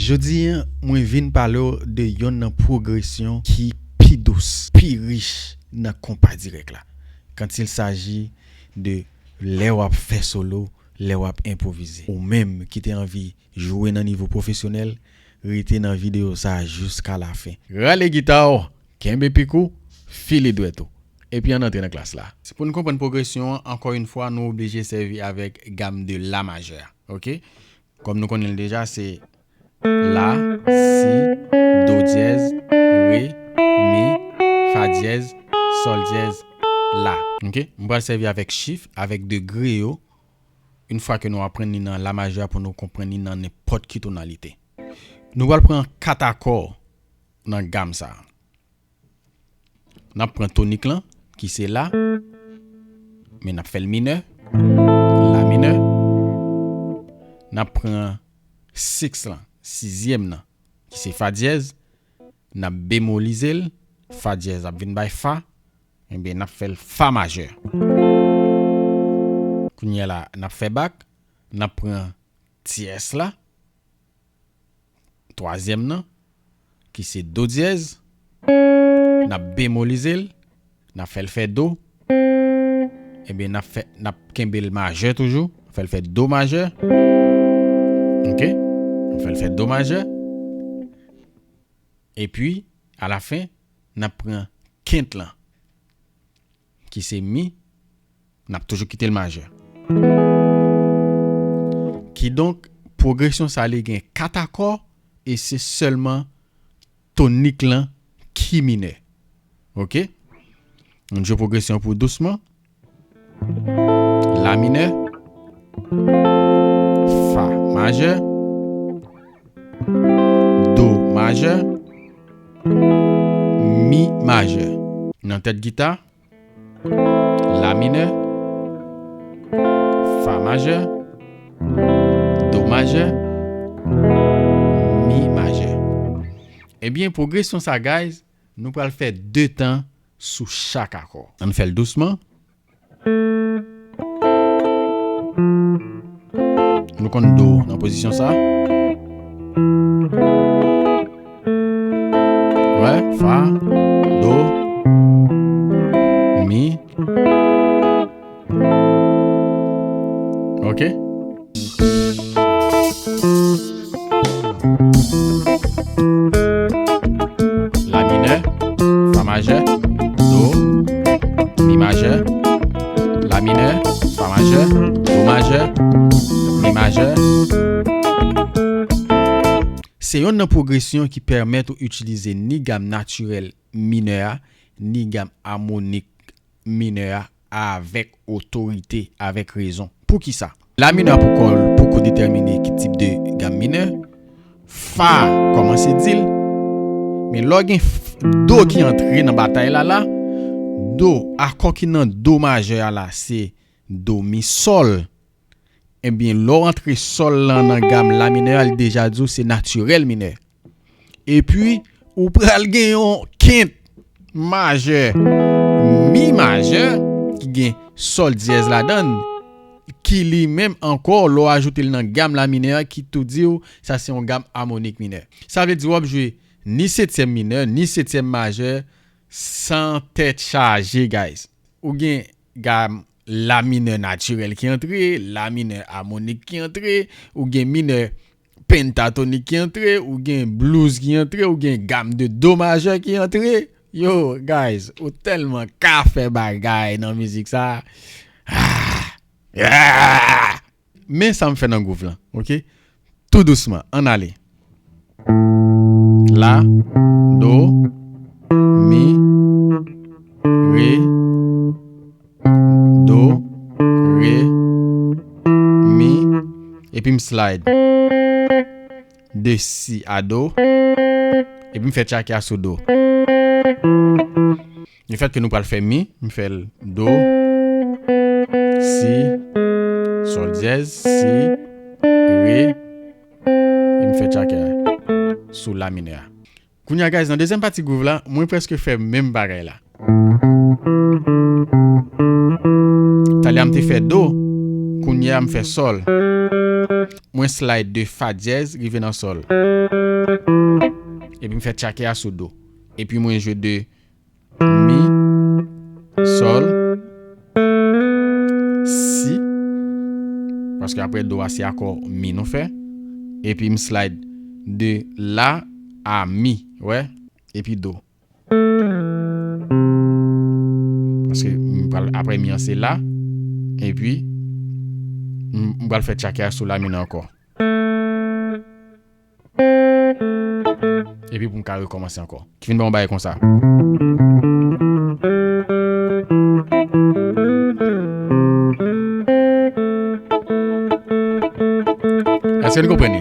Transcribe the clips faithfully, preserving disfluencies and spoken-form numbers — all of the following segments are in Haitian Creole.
Jodi a, mwen vin pale w de yonn nan pwogresyon ki pi dous, pi rich nan konpa dirèk la. Quand il s'agit de lè w ap fè solo, lè w ap enpwovize. Ou menm ki te anvi jwe nan nivo pwofesyonèl, rete nan videyo sa a jiska lafen. Rale gita w, kenbe pik ou, file dwèt ou. Epi ann antre nan klas la. Pou n konprann pwogresyon an, ankò yon fwa, nou oblije sèvi avèk gam de la majè. Oke? Kòm nou konnen l deja, se la, si, do dyèz, re, mi, fa dyèz, sòl dyèz, la. Oke? M pral sèvi avèk chif, avèk degre yo, yon fwa ke nou aprann li nan la majè pou nou konprann li nan nenpòt ki tonalite. Nou pral pran kat akò nan gam sa a. N ap pran tonik lan, ki se la, men n ap fè l minè, la minè. N ap pran siks lan, sizyèm nan, ki se fa dyèz, n ap bemolize l, fa dyèz ap vin bay fa, enben n ap fè l fa majè. Kounye a la, n ap fè bak, n ap pran tyès la, twazyèm nan, ki se do dyèz, n ap bemolize l, n ap fè l fè do, enben n ap fè, n ap kenbe l majè toujou, fè l fè do majè. Oke? N ap fè l fè do majè. Epi, alafen, n ap pran kent lan, ki se mi, n ap toujou kite l majè. Kidonk, pwogresyon sa a li gen kat akò, e se sèlman tonik lan ki minè. Oke? Ann jwe pwogresyon pou dousman. La minè, fa majè, do majè, mi majè. Nan tèt gita, la minè, fa majè, do majè, mi majè. Ebyen, pwogresyon sa, guys, nou pral fè de tan sou chak akò. Ann fè l dousman. Nou konn do nan pozisyon sa. Wè, fa, do, mi. Oke. La minè, fa majè, do, mi majè, la minè, fa majè, do majè, mi majè. Se yonn nan pwogresyon ki pèmèt ou itilize ni gam natirèl minè a, ni gam amonik minè a avèk otorite, avèk rezon. Poukisa? La minè a poko, poko detèmine ki tip de gam minè. Fa kòmanse di l. Men lè w gen f- do ki antre nan batay la la, do, akò ki nan do majè a la, se do, mi, sòl. Ebyen, lè w antre sòl lan nan gam la minè a, li deja di w se natirèl minè. Epi, ou pral gen yon kent majè, mi majè, ki gen sòl dyèz ladan l, ki li menm ankò, lè w ajoute l nan gam la minè a, ki tou di w, sa se yon gam amonik minè. Sa vle di w ap jwe ni setyèm minè, ni setyèm majè, san tèt chaje, guys. Ou gen gam la minè natirèl ki antre, la minè amonik ki antre, ou gen minè pentatonik ki antre, ou gen blues ki antre, ou gen gam de do majè ki antre. Yo, guys, ou tèlman ka fè bagay nan mizik sa. Ah! Ah! Men sa m fè nan gwouv lan, oke? Tou dousman, ann ale. La, do, mi, re, do, re, mi, epi m slide de si a do, epi m fè tchake a sou do. Lefètke nou pral fè mi, m fè l do, si, sòl dyèz, si, re, e m fè tchake a sou la minè a. Kounye a, guys, nan dezyèm pati gwouv la, mwen prèske fè menm bagay la. Talè a m te fè do, kounye a m fè sòl. Mwen slide de fa dyèz rive nan sòl. Epi m fè tchake a sou do. Epi mwen jwe de mi, sòl, si, paske apre do a se akò mi nou fè, epi m slide de la a mi, wè, epi do. Paske m pral, apre mi an se la, epi m, m pral fè tchake a sou la minè ankò. Epi pou m ka rekòmanse ankò. Ki vin ba yon bagay konsa. Èske nou konprann li?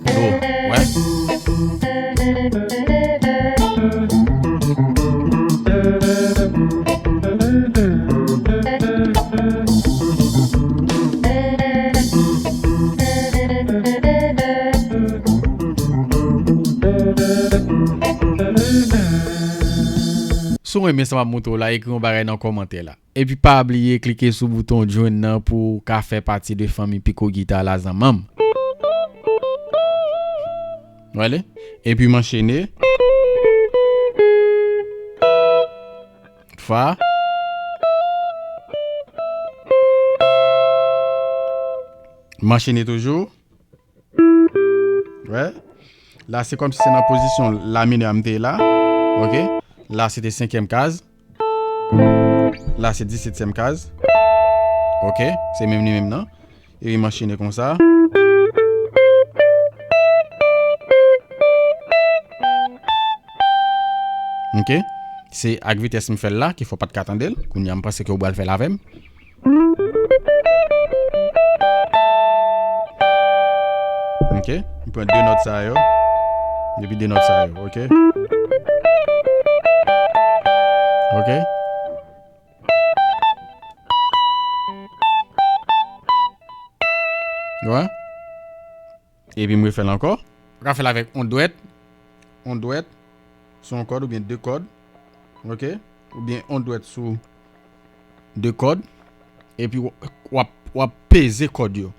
Do, wè. Si w renmen sa m ap montre w la, ekri yon bagay nan kòmantè la. Epi pa bliye klike sou bouton join nan pou w ka fè pati de fanmi Piko Gita la, zanmanm. Wale. Epi m anchene. Fa. M anchene toujou. Wè. La, se kòmsi se nan pozisyon la minè a m te ye la. Oke. La, se te senkyèm kaz. La, se disetyèm kaz. Oke. Se menm li menm nan. E m anchene konsa. Oke. Se ak vitès m fè l la, ki fè w pa t ka tande l. Kounye a, m panse ke w pral fè l avè m. Ok, m pran de nòt sa yo. Depi de nòt sa yo, ok. Ok. Wè. Epi m refè l ankò. Ou ka fè l avèk yon dwèt, yon dwèt sou yon kòd oubyen de kòd, ok? Oubyen yon dwèt sou de kòd. Epi w, w ap, w ap peze kòd yo.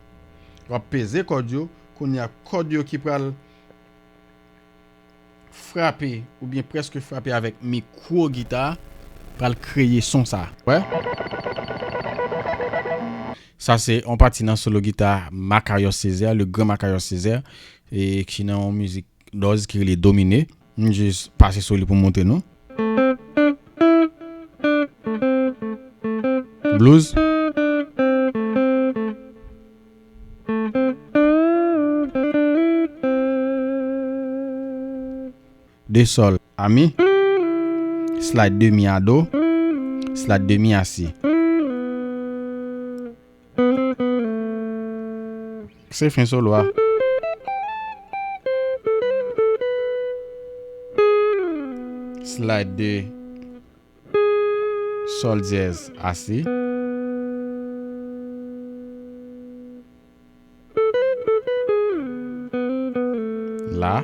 W ap peze kòd yo, kounye a kòd yo ki pral frape oubyen prèske frape avèk mikwo gita a pral kreye son sa. Wè? Sa se yon pati nan solo gita Macarius Césaire, le grand Macarius Césaire, e ki nan yon mizik dòz ki rele Domine. M jis pase sou li pou m montre nou. Blues. De sòl a mi. Slide de mi a do. Slide de mi a si. Se fen solo a. slide de sol dyèz a si. La,